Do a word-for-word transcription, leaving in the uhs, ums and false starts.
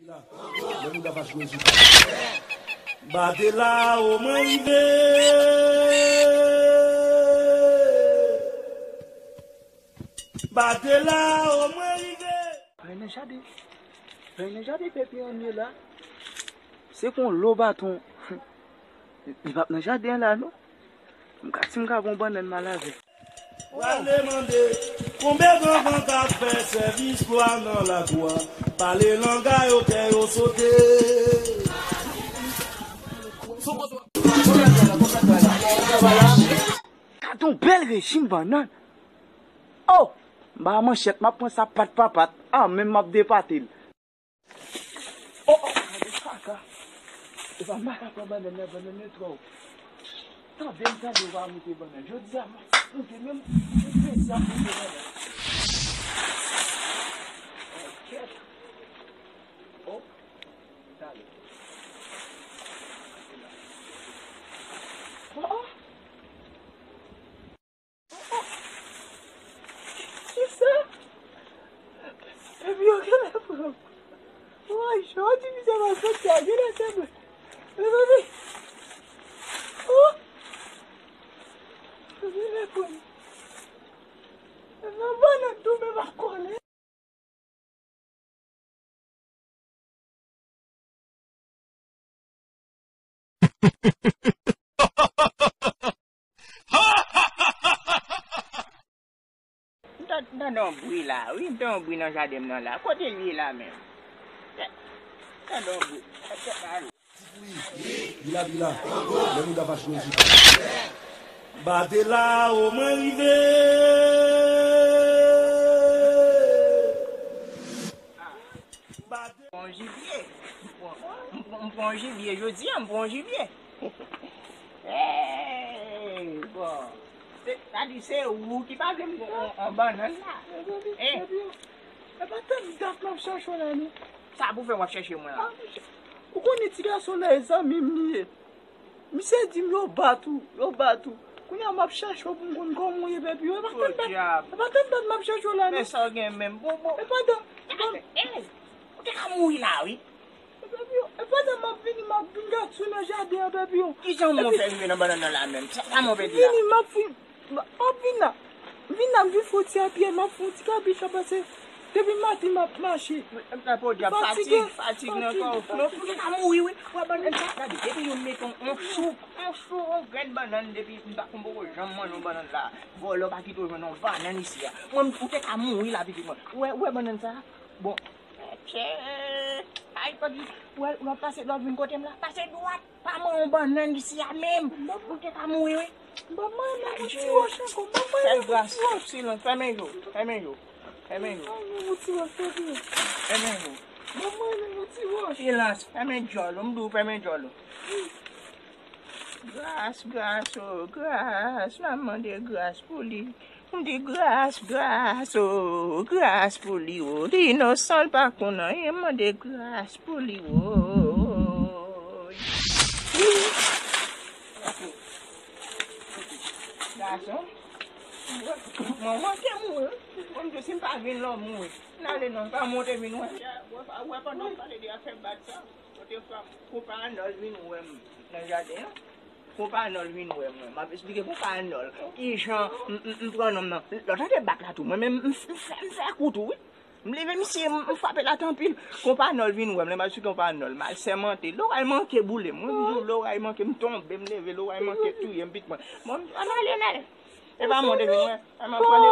Lè mouda fache jwe jita. Bate la, o mwen rive. Bate la, o mwen rive. Ray nan jaden. Ray nan jaden pepe an ye la. Se kon lo baton. Li p ap nan jaden an la non. M ka, si m ka gon bannann m al avè. Prale mande konbyen gangan k ap fè sèvis lwa nan lakou a. Pale langa yo kè yo sote. Gad yon bèl rejim bannann. Oh! M ba manchèt, m ap pran sa pat pa pat. Ah, menm m ap depate l. Oh, oh, gade kaka. E pa m pa ka pran bannann nan, bannann yo twò wo. Tande m tande w pa moute bannann. Jodi a, m ap moute menm, m peze ap moute bannann. Oh, kèt. Oh, talè. Oh, oh. Kisa? Epi yo genlè pran m. Woy, jodi misye pral soti a, genlè se mwen. Mezanmi. Oh! Genlè pran m. Nan bannann tou, men m ap kole. M ta, m tande yon bri la, wi, m tande yon bri nan jaden m nan la. Kote l ye la menm? M tande yon bri. Tèt mwen ale. Bila, bila. Lè mouda fache jwe jita. Bate la, o mwen rive. Bate. Bon jibye. M pran, m pran, m pran jibye. Jodi a, m pran jibye. Hey, bon. Se, sa di se ou ki pa vle m pran yon bannann la. Hein? E pa tann dat m ap chache w la, non. Sa pou fè w ap chache mwen la? Ou konnen ti gason la, e zanmi m li ye. Misye di m yo bat ou, yo bat ou. Kounye a m ap chache w pou m konn kòman w ye, Pèpiyò. E pa tann dat, e pa tann dat m ap chache w la, non. Men sa w gen menm. Bon, bon. E pa tann, e pa, ey, ou te ka mouri la, wi. E Pèpiyò, e pa tann m ap vini, m ap vin gad sou nan jaden an, Pèpiyò. Kijan mwen fè rive nan bannann nan la menm? Sa, sa mwen pèdi la? Vini, m ap fin M ap vin la. M vin la, m vin fè yon ti apiyay, m ap fè yon ti kabich la, paske depi maten m ap mache. M fatige, fatig, fatig nan kò. Non, m te ka mouri, wi. Wè, bannann sa, gade, depi yo mete yon, yon chou, yon chou, yon grenn bannann, depi m pa, m poko janm manje yon bannann la. Vòlò pa kite w jwenn yon bannann isi a. Mwen, m, ou te ka mouri la, pitit mwen. Wè, wè, bannann sa. Bon. Etche. Ay, pa di, wè, w ap pase dwat vin kote m la. Pase dwat. Pa manyen yon bannann isi a menm. Ou te ka mouri, wi. M pa manyen menm yon ti wòch ankò. M pa manyen menm yon ti wòch. Fè gras, silans, fèmen je w, fèmen je w, fèmen je w. M pa manyen menm yon ti wòch, fèmen. Fèmen je w. M pa manyen menm yon ti wòch. Silans, fèmen djòl ou, m di w fèmen djòl ou. Gras, gras, o, gras, m ap mande gras pou li. M di gras, gras, o, gras pou li, o. Li inosan, l pa konn anyen, mande gras pou li, o. Gason, mwen manke mouri, wi. Mwen menm tou, si m pa vin la, w mouri. N ale non, pa monte vin wè. Wè, wè, pandan w pale de afè bat sa, kote fwa, konpa Anòl vin wè m nan jaden an. Konpa Anòl vin wè mwen. M ap esplike konpa Anòl kijan m, m, m pran nonm nan. Lòt la te bat la tou. Mwen menm, m, m fè, m fè kou tou, wi. M leve misye, m, m frape l atè anpil. Konpa Anòl vin wè m. Lè m al sou konpa Anòl, m al sèmante. Loray manke boule m. Mwen, m di w, loray manke m tonbe, m leve, loray manke touye m, pitit mwen. Bon, ann ale, ann ale. E pa monte vin wè. Ann al pran